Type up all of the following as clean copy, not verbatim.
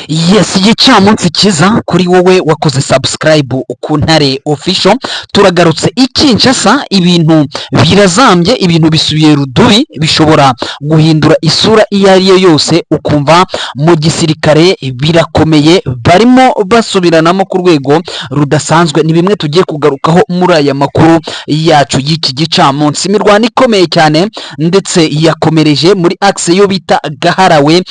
Yes, igicamunsi cyiza kuri wowe wakoze subscribe ku Ntare Official. Turagarutse i Kinshasa, ibintu birazambye, ibintu bisubiye rudubi, bishobora guhindura isura iyo ari yo yose. Ukumva mu gisirikare birakomeye, barimo basubiranamo ku rwego rudasanzwe. Ni bimwe tugiye kugarukaho muri aya makuru yacu y'iki gicamunsi. Imirwano ikomeye cyane ndetse yakomereje muri axe yo bita Gaharawe,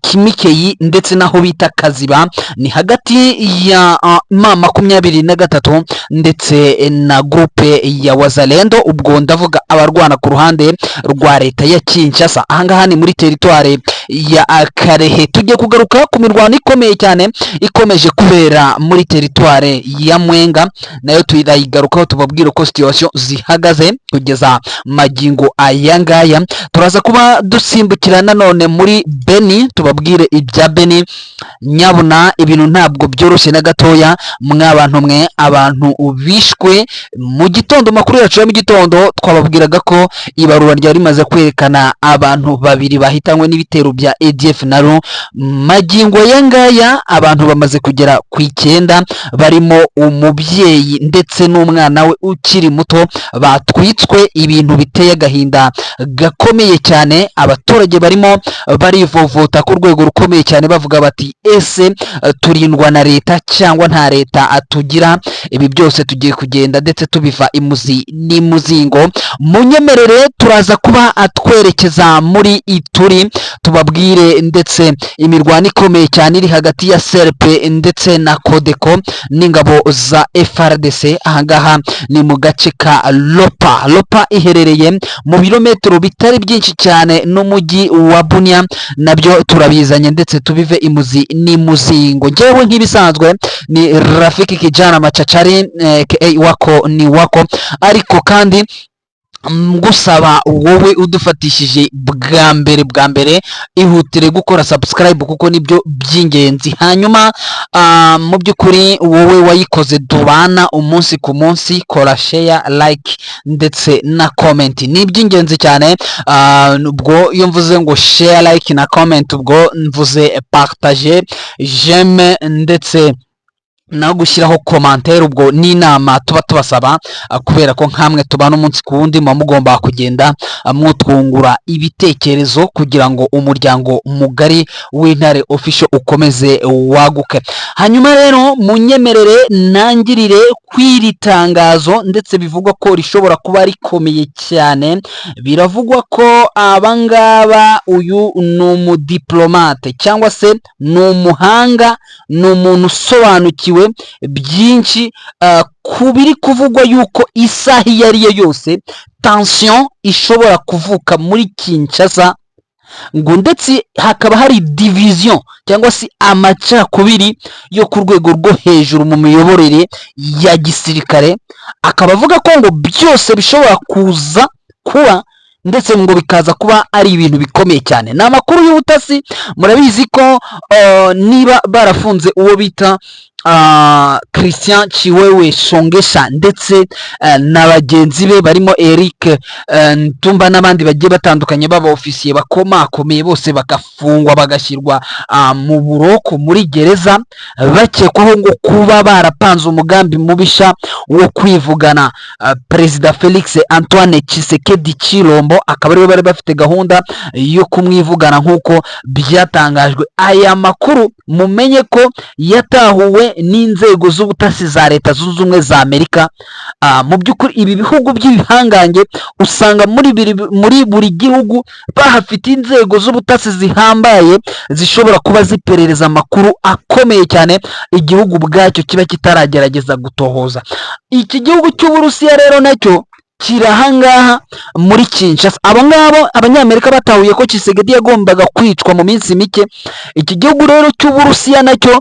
Kimikeyi ndetse n'aho bita Kaziba, ni hagati ya M23 ndetse na groupe ya Wazalendo. Ubwo ndavuga abarwana ku ruhande rwa leta ya Kinshasa. Ahangaha ni muri teritware ya Kalehe. Tugiye kugaruka ku mirwano ikomeye cyane ikomeje kubera muri teritware ya Mwenga, nayo turayigarukaho, tubabwira uko situation zihagaze kugeza magingo aya ngaya. Turaza kuba dusimbukira nanone muri Beni, tubabwire ibya Beni. Nyabuna ibintu ntabwo byoroshye na gatoya, mwabantu mwe. Abantu bishwe mu gitondo, makuru yacu ya mu gitondo twababwiraga ko ibarura ryari rimaze kwerekana abantu babiri bahitanywe n'ibitero bya ADF NALU. Magingo aya ngaya abantu bamaze kugera ku 9, barimo umubyeyi ndetse n'umwana we ukiri muto batwitswe, ibintu biteye agahinda gakomeye cyane. Abaturage barimo barivovota ku rwego rukomeye cyane, bavuga bati: "Ese turindwa na leta cyangwa nta leta tugira?" Ibi byose tugiye kugenda ndetse tubiva imuzi n'imuzingo. Munyemerere turaza kuba twerekeza muri Ituri, tubabwire ndetse imirwano ikomeye cyane iri hagati ya SRP ndetse na CODECO n'ingabo za FARDC. Ahangaha ni mu gace ka Lopa. Lopa iherereye mu birometero bitari byinshi cyane n'umujyi wa Bunia. Nabyo turabizanye ndetse tubive imuzi n'imuzingo. Njyewe nk'ibisanzwe ni Rafiki Kijana Machachari, aka wako ni wako. Ariko kandi ngusaba wowe udufatishije bwa mbere bwa mbere, ihutire gukora subscribe kuko nibyo by'ingenzi. Hanyuma mu by'ukuri wowe wayikoze tubana umunsi ku munsi, kora share, like ndetse na comment, ni iby'ingenzi cyane. Ubwo iyo mvuze ngo share, like na comment, ubwo mvuze partage, j'aime ndetse no gushyiraho commentaire. Ubwo n'inama tuba tubasaba, kubera ko nkamwe tubana umunsi ku wundi, muba mugomba kugenda mwutwungura ibitekerezo kugira ngo umuryango mugari w'Intare Official ukomeze waguke. Hanyuma rero munyemerere nangirire kw'iri tangazo, ndetse bivugwa ko rishobora kuba rikomeye cyane. Biravugwa ko abangaba, uyu ni umudiplomate cyangwa se ni umuhanga, ni umuntu usobanukiwe byinshi ku biri kuvugwa yuko isaha iyo ari yo yose tension ishobora kuvuka muri Kinshasa, ngo ndetse hakaba hari division cyangwa se amacakubiri yo ku rwego rwo hejuru mu miyoborere ya gisirikare. Akaba avuga ko ngo byose bishobora kuza kuba, ndetse ngo bikaza kuba ari ibintu bikomeye cyane. Ni amakuru y'ubutasi. Murabizi ko niba barafunze uwo bita Christian Chiwewe Songesha ndetse na bagenzi be barimo Eric Ntumba n'abandi bagiye batandukanye b'aba ofisiye bakomakomeye, bose bagafungwa, bagashyirwa mu buroko, muri gereza, bakekwaho ngo kuba barapanze umugambi mubisha wo kwivugana Perezida Felix Antoine Tshisekedi Chilombo, akaba ariwe bari bafite gahunda yo kumwivugana nk'uko byatangajwe. Aya makuru mumenye ko yatahuwe n'inzego z'ubutasi za Leta Zunze Ubumwe za Amerika. Mu by'ukuri ibi bihugu by'ibihangange usanga muri buri gihugu bahafite inzego z'ubutasi zihambaye zishobora kuba ziperereza amakuru akomeye cyane igihugu ubwacyo kiba kitaragerageza gutohoza. Iki gihugu cy'Uburusiya rero nacyo kiri ahangaha muri Kinshasa. Abo ngabo Abanyamerika batahuye ko Tshisekedi yagombaga kwicwa mu minsi mike. Iki gihugu rero cy'Uburusiya nacyo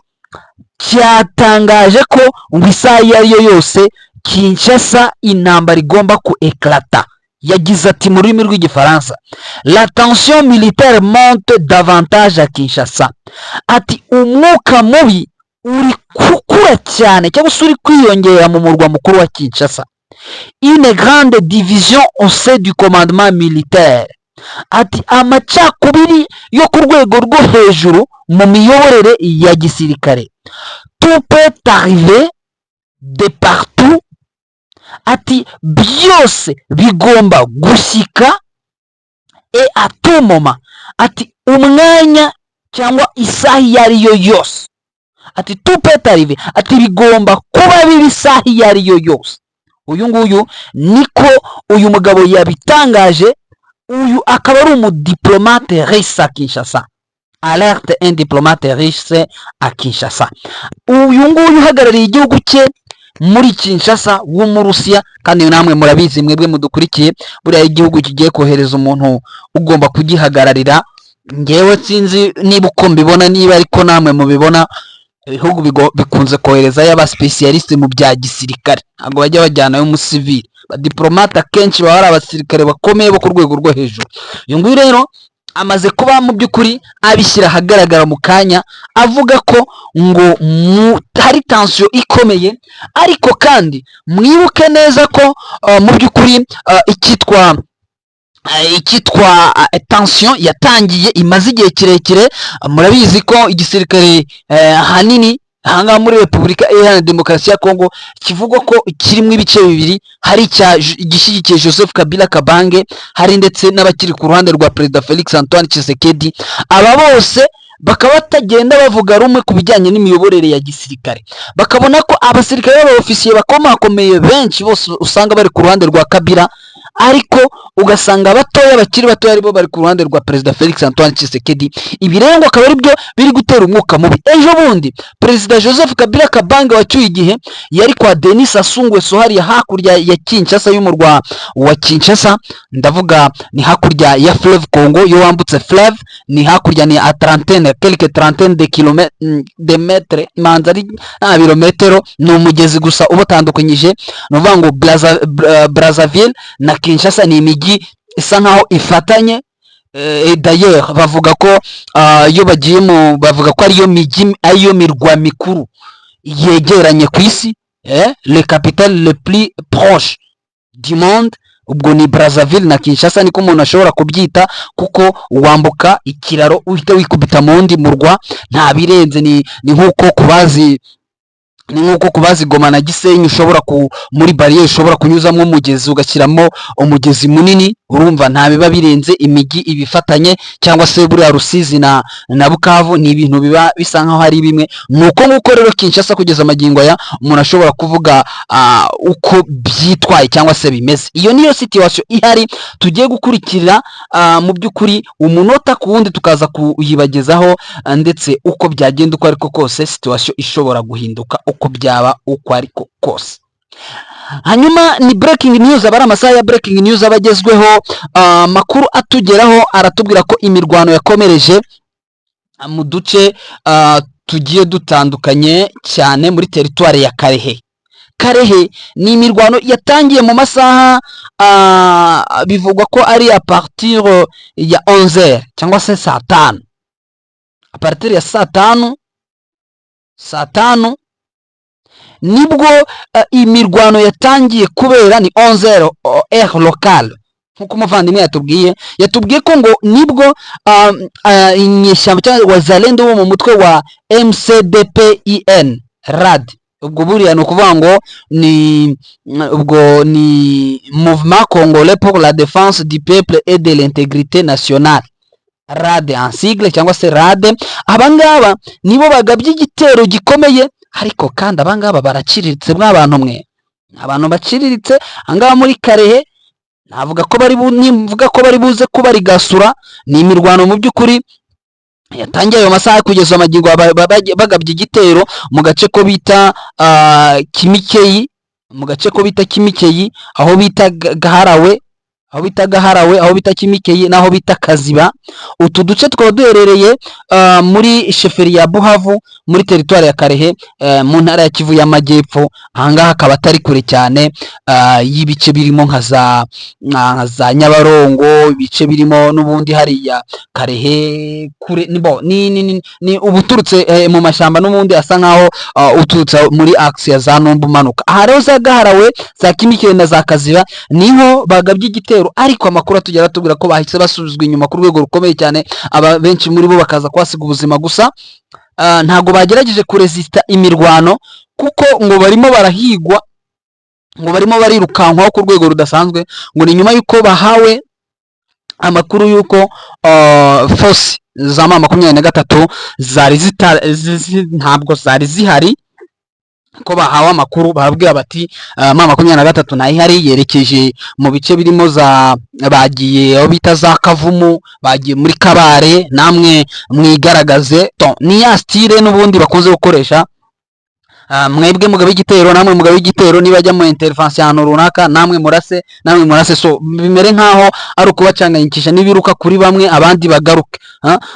cyatangaje ko ngo isaha iyo ari yo yose Kinshasa intambara igomba ku éclater. Yagize ati mu rurimi rw'Igifaransa: "La tension militaire monte davantage à Kinshasa." Ati umwuka mubi uri gukura cyane cyangwa se uri kwiyongera mu murwa mukuru wa Kinshasa. "Une grande division au sein du commandement militaire." Ati amacakubiri yo ku rwego rwo hejuru. mu miyoborere ya gisirikare. Tout peut arriver de partout, ati byose bigomba gushyika, et à tout moment, ati umwanya cyangwa isaha iyo ari yo yose, ati tout peut arriver, ati bigomba kuba biba isaha iyo ari yo yose. Uyu nguyu niko uyu mugabo yabitangaje. Uyu akaba ari umudiplomate russe à Kinshasa. Alerte, un diplomate russe à Kinshasa. Uyu nguyu uhagarariye igihugu cye muri Kinshasa w'Umurusiya, kandi namwe murabizi mwebwe mudukurikiye, buriya igihugu kigiye kohereza umuntu ugomba kugihagararira, ngewe sinzi niba uko mbibona, niba ariko namwe mubibona, ibihugu bikunze koherezayo abasipesiyalisite mu bya gisirikare, ntabwo bajya bajyanayo umusivili. Abadiplomate akenshi baba ari abasirikare bakomeye bo ku rwego rwo hejuru. Uyu nguyu rero amaze kuba mu by'ukuri abishyira ahagaragara mu kanya, avuga ko ngo hari tension ikomeye. Ariko kandi mwibuke neza ko mu by'ukuri icyitwa tension yatangiye imaze igihe kirekire. Murabizi ko igisirikare ahanini ahangaha muri Repubulika Iharanira Demokarasi ya Kongo kivugwa ko kirimo ibice bibiri: hari igishyigikiye Joseph Kabila Kabange, hari ndetse n'abakiri ku ruhande rwa Perezida Felix Antoine Tshisekedi. Aba bose bakaba batagenda bavuga rumwe ku bijyanye n'imiyoborere ya gisirikare, bakabona ko abasirikare b'abaofisiye bakomakomeye benshi bose usanga bari ku ruhande rwa Kabila, ariko ugasanga abatoya bakiri batoya aribo bari ku ruhande rwa Perezida Felix Antoine Tshisekedi. Ibi rero ngo akaba ari byo biri gutera umwuka mubi. Ejo bundi Perezida Joseph Kabila Kabange wacyuye igihe yari kwa Denis Sassou Nguesso hariya hakurya ya Kinshasa, y'umurwa wa Kinshasa, ndavuga ni hakurya ya Fleuve Congo. Iyo wambutse fleuve ni hakurya, ni à trentaine, quelque trentaine de kilomètres, de mètres, manza ari nta birometero, ni umugezi gusa ubatandukanyije. Ni ukuvuga ngo Brazzaville na Kinshasa ni imijyi isa nkaho ifatanye. Et d'ailleurs bavuga ko iyo bagiye mu, bavuga ko ariyo mijyi, ariyo mirwa mikuru yegeranye ku isi, le capital le plus proche du monde, ubwo ni Brazzaville na Kinshasa, niko umuntu ashobora kubyita, kuko wambuka ikiraro uhita wikubita mu wundi murwa, nta birenze. Ni nk'uko kubazi Goma na Gisenyi ushobora ku muri bariyeri ushobora kunyuzamo umugezi, ugashyiramo umugezi munini, urumva nta biba birenze, imijyi ibifatanye, cyangwa se buriya Rusizi na Bukavu ni ibintu biba bisa nkaho ari bimwe. Ni uko nguko rero Kinshasa kugeza amagingo aya umuntu ashobora kuvuga uko byitwaye cyangwa se bimeze. Iyo niyo situation ihari tugiye gukurikira mu by'ukuri umunota ku wundi, tukaza kuyibagezaho, ndetse uko byagenda uko ariko kose situation ishobora guhinduka uko byaba uko ariko kose. Hanyuma ni breaking news, aba ari amasaha ya breaking news aba agezweho. Amakuru atugeraho aratubwira ko imirwano yakomereje mu duce tugiye dutandukanye cyane muri teritwari ya Kalehe. Kalehe ni imirwano yatangiye mu masaha, bivugwa ko ari à partir ya 11 cyangwa se saa tanu, à partir ya saa tanu, saa tanu nibwo imirwano yatangiye kubera, ni 11 heure locale nkuko umuvandimwe yatubwiye ko ngo nibwo inyeshyamba cyangwa wazalendo bo mu mutwe wa MCDPIN RAD, ubwo buriya ni ukuvuga ngo ni ubwo ni Mouvement Congolais pour la défense du peuple et de l'intégrité nationale, RAD en sigle cyangwa se RAD, abangaba nibo bagabye igitero gikomeye. Ariko kandi abangaba baraciriritse, mw'abantu mwe, abantu baciriritse ahangaha muri Kalehe, navuga ko bari nivuga ko bari buze kubarigasura. Ni imirwano mu by'ukuri yatangiye ayo masaha, kugeza amagingo bagabye igitero mu gace ko bita Kimikeyi, mu gace ko bita Kimikeyi, aho bita Gaharawe, aho bita Gaharawe, aho bita Kimikeyi n'aho bita Kaziba. Utu duce tukaba duherereye muri chefferie ya Buhavu, muri teritwari ya Kalehe, mu ntara ya Kivu y'Amajyepfo. Ahangaha akaba atari kure cyane y'ibice birimo nka za Nyabarongo, ibice birimo n'ubundi hariya Kalehe kure ni bo ni uba uturutse mu mashyamba n'ubundi asa nkaho uturutse muri axe ya za Numba umanuka. Aha rero za Gaharawe, za Kimikeyi na za Kaziba niho bagabye igitero. igitero, ariko amakuru atugera atubwira ko bahise basubizwa inyuma ku rwego rukomeye cyane, aba benshi muri bo bakaza kuhasiga ubuzima. Gusa ntabwo bagerageje kuresista imirwano, kuko ngo barimo barahigwa, ngo barimo barirukankwaho ku rwego rudasanzwe. Ngo ni nyuma y'uko bahawe amakuru y'uko force za M23 zari zita ntabwo zari zihari, ko bahawe amakuru barabwira bati M23 ntayihari, yerekeje mu bice birimo za, bagiye aho bita za Kavumu, bagiye muri Kabare, namwe mwigaragaze. Ni ya style n'ubundi bakunze gukoresha: mwebwe mugabe igitero, namwe mugabe igitero, nibajya mu intervention ahantu runaka, namwe murase, namwe murase. So bimere nkaho ari ukubacanganyikisha, nibiruka kuri bamwe abandi bagaruke.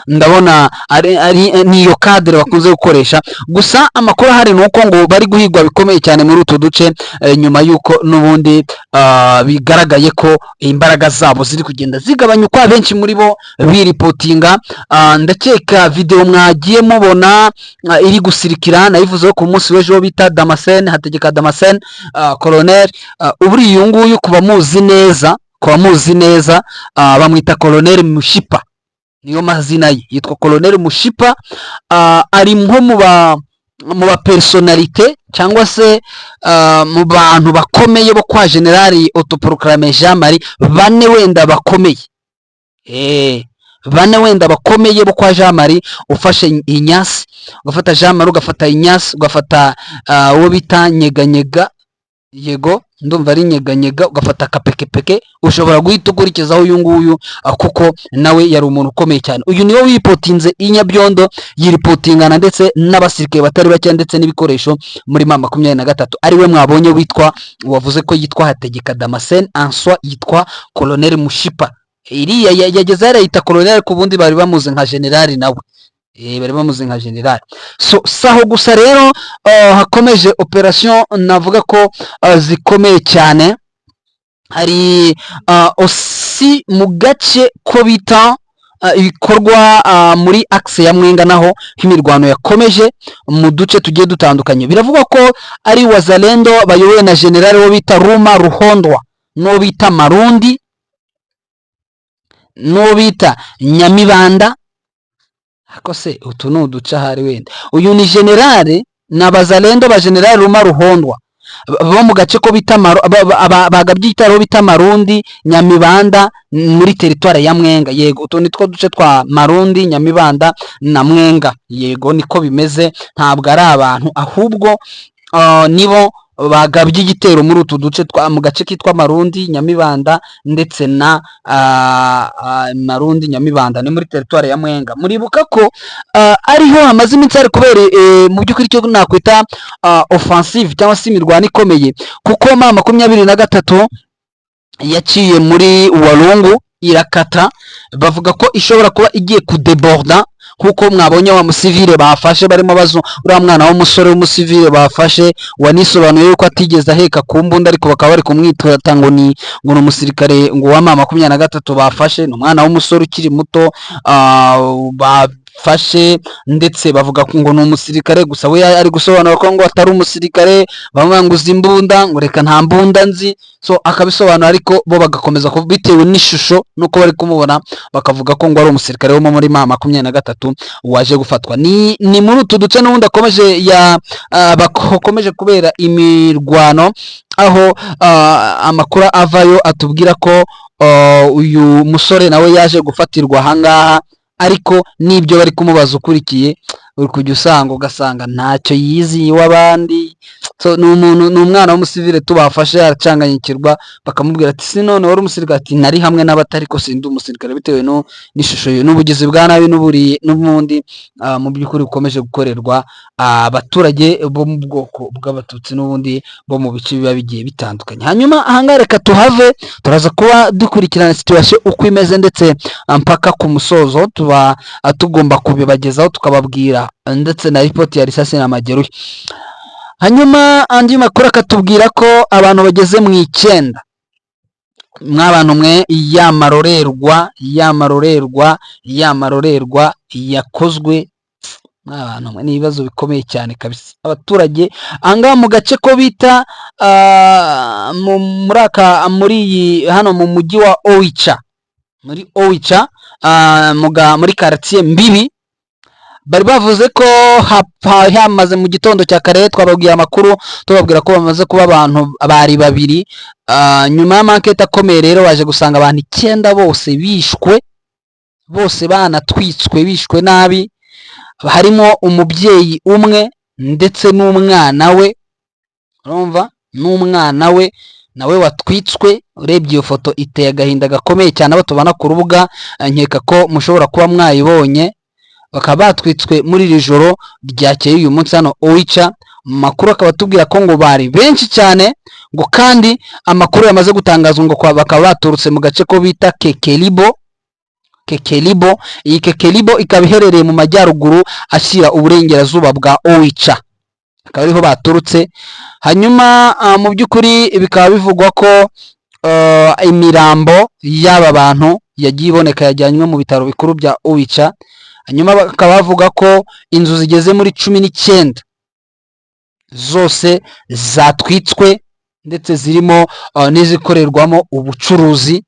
Ndabona ari niyo cadre bakunze gukoresha. Gusa amakuru ahari ni uko ngo bari guhigwa bikomeye cyane muri utu duce, nyuma y'uko n'ubundi bigaragaye ko imbaraga zabo ziri kugenda zigabanyuka, benshi muri bo biripotinga. Ndakeka video mwagiye mubona iri gusirikira, nayivuzeho ku munsi w'ejo, bita Damascene Hategeka Damascene, colonel. Uburiya uyu nguyu kuba muzi neza, bamwita Colonel Mushipa, niyo mazina ye, yitwa Colonel Mushipa. Ari nko mu ba personnalité cyangwa se mu bantu bakomeye bo kwa General autoproclamé Jean Marie, bane wenda bakomeye, bane wenda bakomeye bo kwa Jean Marie. Ufashe Inyasi, ugafata Jean Marie, ugafata Inyasi, ugafata uwo bita Nyeganyega, yego ndumva ari Nyeganyega, ugafata Kapekepeke, ushobora guhita ukurikizaho uyu nguyu, kuko nawe yari umuntu ukomeye cyane. Uyu niwe wipotinze i Nyabyondo, yiripotingana ndetse n'abasirikare batari bake ndetse n'ibikoresho muri M23, ariwe mwabonye witwa, wavuze ko yitwa Hategeka Damascene Ansoi, yitwa Colonel Mushipa. Iriya yageze yarayita colonel, ku bundi bari bamuzi nka general, nawe bari bamuzi nka general. So saho gusa rero, hakomeje operation navuga ko zikomeye cyane. Hari osi mu gace ko bita ibikorwa muri axe ya Mwenga, naho imirwano yakomeje mu duce tugiye dutandukanye. Biravugwa ko ari Wazalendo bayobowe na general wo bita Ruma Ruhondwa, n'uwo bita Marundi, n'uwo bita Nyamibanda. Ako se utu ni uduce ahari wenda. Uyu ni general, ni Abazalendo ba General Ruma Ruhondwa bo mu gace ko bita bagabye igitero bita Marundi, Nyamibanda, muri teritwari ya Mwenga. Yego, utu ni two duce twa Marundi, Nyamibanda na Mwenga. Yego, niko bimeze, ntabwo ari abantu, ahubwo nibo bagabye igitero muri utu duce twa, mu gace kitwa Marundi, Nyamibanda ndetse na Marundi, Nyamibanda, ni muri teritwari ya Mwenga. Muribuka ko ariho hamaze iminsi hari kubera mu by'ukuri icyo nakwita offensive cyangwa se imirwano ikomeye, kuko M23 yaciye muri Walungu irakata, bavuga ko ishobora kuba igiye kudeborda, kuko mwabonye wa musivile bafashe barimo bazo, uriya mwana w'umusore w'umusivile bafashe wanisobanuye yuko atigeze aheka ku mbunda, ariko bakaba bari kumwitata ngo ni umusirikare ngo wa M23 bafashe. Ni umwana w'umusore ukiri muto bafashe, ndetse bavuga ko ngo ni umusirikare. Gusa we ari gusobanura ko ngo atari umusirikare. Bamwe ngo uzi imbunda, ngo reka nta mbunda nzi. So akabisobanura, ariko bo bagakomeza bitewe n'ishusho nuko bari kumubona, bakavuga ko ngo ari umusirikare wo muri M23 waje gufatwa. Ni muri utu duce n'ubundi akomeje ya bakomeje kubera imirwano, aho amakuru avayo atubwira ko uyu musore nawe yaje gufatirwa ahangaha, ariko n'ibyo bari kumubaza ukurikiye uri kujya usanga, ugasanga ntacyo yiziye iw'abandi. So ni umuntu, ni umwana w'umusivile tubafashe, aracanganyikirwa, bakamubwira ati: "Si none wari umusirikare?" Ati: "Nari hamwe n'abatari ko sindi umusirikare," bitewe no n'ishusho ye n'ubugizi bwa nabi n'uburi n'ubundi mu by'ukuri bukomeje gukorerwa abaturage bo mu bwoko bw'Abatutsi n'ubundi bo mu bice biba bigiye bitandukanye. Hanyuma ahangaha reka tuhave, turaza kuba dukurikirana situation uko imeze ndetse mpaka ku musozo. Tuba tugomba kubibagezaho, tukababwira ndetse na ripoti ya risasi na majeruhi. Hanyuma andi makuru akatubwira ko abantu bageze mu 9, mw'abantu mwe, ya marorerwa, ya marorerwa, ya marorerwa yakozwe Mwabantu mwe, ni ibibazo bikomeye cyane kabisa. Abaturage ahangaha mu gace ko bita muri aka, muri iyi hano mu mujyi wa Oicha, muri Oicha, muri quartier Mbibi, bari bavuze ko hamaze mu gitondo cya kare. Twababwiye amakuru, tubabwira ko bamaze kuba abantu bari babiri. Nyuma y'amankete akomeye rero, baje gusanga abantu icyenda bose bishwe, bose banatwitswe, bishwe nabi. Harimo umubyeyi umwe ndetse n'umwana we, urumva, n'umwana we nawe watwitswe. Urebye iyo foto iteye agahinda gakomeye cyane. Abo tubona ku rubuga, nkeka ko mushobora kuba mwayibonye. Bakaba batwitswe muri iri joro ryakeye uyu munsi hano Oicha. Amakuru akaba atubwira ko ngo bari benshi cyane, ngo kandi amakuru yamaze gutangazwa ngo bakaba baturutse mu gace ko bita Kekelibo. Kekelibo, iyi Kekelibo ikaba iherereye mu majyaruguru ashyira uburengerazuba bwa Oicha, akaba ariho baturutse. Hanyuma mu by'ukuri bikaba bivugwa ko imirambo y'aba bantu yagiye iboneka, yajyanywe mu bitaro bikuru bya Oicha. Hanyuma bakaba bavuga ko inzu zigeze muri 19 zose zatwitswe, ndetse zirimo n'izikorerwamo ubucuruzi.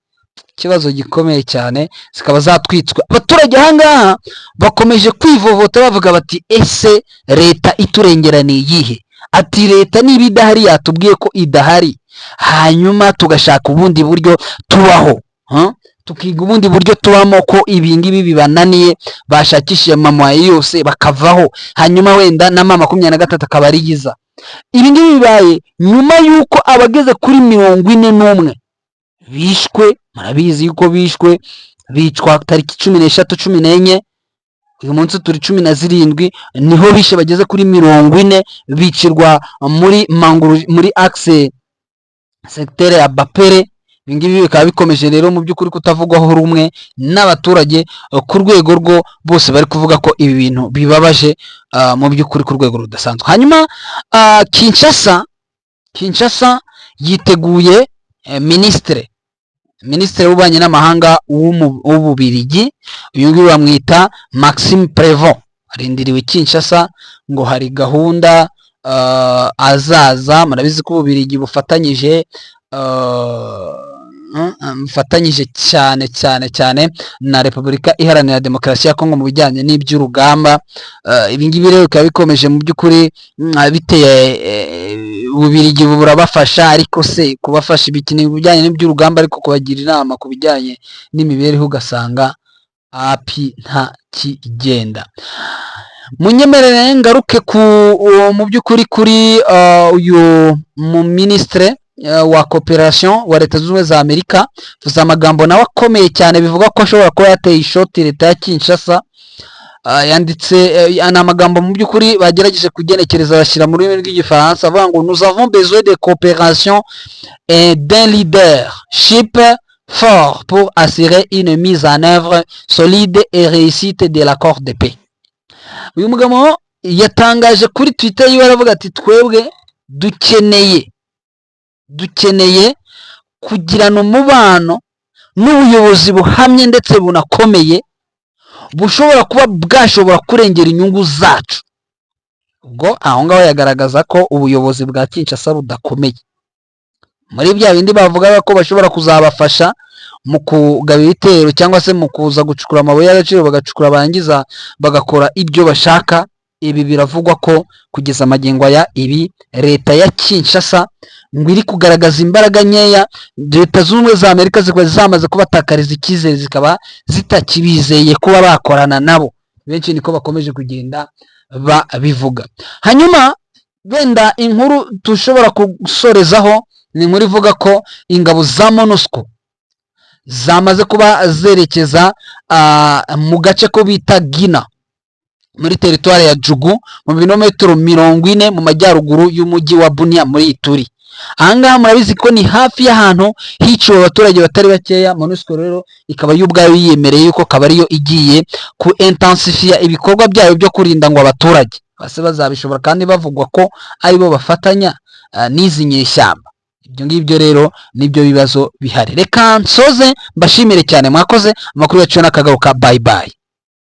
Ikibazo gikomeye cyane, zikaba zatwitswe. Abaturage ahangaha bakomeje kwivovota, bavuga bati: "Ese leta iturengera ni iyihe?" Ati: "Leta niba idahari, yatubwiye ko idahari, hanyuma tugashaka ubundi buryo tubaho, huh? Tukiga ubundi buryo tubamo, ko ibi ngibi bibananiye, bashakishije amamoyens yose bakavaho, hanyuma wenda na M23 akaba ari yiza." Ibi ngibi bibaye nyuma y'uko abageze kuri 41 bishwe. Murabizi yuko bishwe, bicwa tariki 13, 14, uyu munsi turi 17, niho bishe bageze kuri 40, bicirwa muri Manguru, muri axe secteur ya Bapere. Ibi ngibi bikaba bikomeje rero mu by'ukuri kutavugwaho rumwe n'abaturage ku rwego rwo bose bari kuvuga ko ibi bintu bibabaje mu by'ukuri ku rwego rudasanzwe. Hanyuma Kinshasa yiteguye minisitiri w'ububanyi n'amahanga w'Ububirigi. Uyu nguyu bamwita Maxime Prevot, arindiriwe Kinshasa, ngo hari gahunda azaza. Murabizi ko Ububirigi bufatanyije cyane cyane cyane na Repubulika Iharanira Demokarasi ya Kongo mu bijyanye n'iby'urugamba. Ibi ngibi rero bikaba bikomeje mu by'ukuri biteye Ububirigi burabafasha, ariko se kubafasha ibiki? Ni ibijyanye n'iby'urugamba, ariko kubagira inama ku bijyanye n'imibereho ugasanga api nta kigenda. Munyemerere ngaruke ku mu by'ukuri kuri uyu mu ministre wa coopération wa Leta Zunze Ubumwe za Amerika. Vuze amagambo nawe akomeye cyane, bivuga ko ashobora kuba yateye ishoti leta ya Kinshasa. Yanditse ni amagambo mu by'ukuri bagerageje kugenekereza bashyira mu rurimi rw'Igifaransa, avuga ngo: "Nous avons besoin de coopération et d'un leadership fort pour assurer une mise en œuvre solide et réussite de l'accord de paix." Uyu mugabo yatangaje kuri Twitter yiwe, aravuga ati: "Twebwe dukeneye kugirana umubano n'ubuyobozi buhamye ndetse bunakomeye, bushobora kuba bwashobora kurengera inyungu zacu." Ubwo aho ngaho yagaragaza ko ubuyobozi bwa Kinshasa budakomeye, muri bya bindi bavugaga ko bashobora kuzabafasha mu kugaba ibitero cyangwa se mu kuza gucukura amabuye y'agaciro, bagacukura, barangiza bagakora ibyo bashaka. Ibi biravugwa ko kugeza magingo aya ibi leta ya Kinshasa ngo iri kugaragaza imbaraga nkeya. Leta Zunze Ubumwe za Amerika zikaba zamaze kubatakariza icyizere, zikaba zitakibizeye kuba bakorana nabo. Benshi niko bakomeje kugenda babivuga. Hanyuma wenda inkuru dushobora gusorezaho ni inkuru ivuga ko ingabo za MONUSCO zamaze kuba zerekeza mu gace ko bita Gina, muri teritwari ya Djugu, mu birometero 40 mu majyaruguru y'umujyi wa Bunia muri Ituri. Ahangaha murabizi ko ni hafi y'ahantu hiciwe abaturage batari bakeya. MONUSCO rero ikaba yo ubwayo yiyemereye yuko akaba ariyo igiye ku intensifier ibikorwa byayo byo kurinda ngo abaturage base. Bazabishobora kandi bavugwa ko aribo bafatanya n'izi nyeshyamba? Ibyo ngibyo rero nibyo bibazo bihari. Reka nsoze mbashimire cyane, mwakoze. Amakuru yacu n'akagaruka. Bye bye.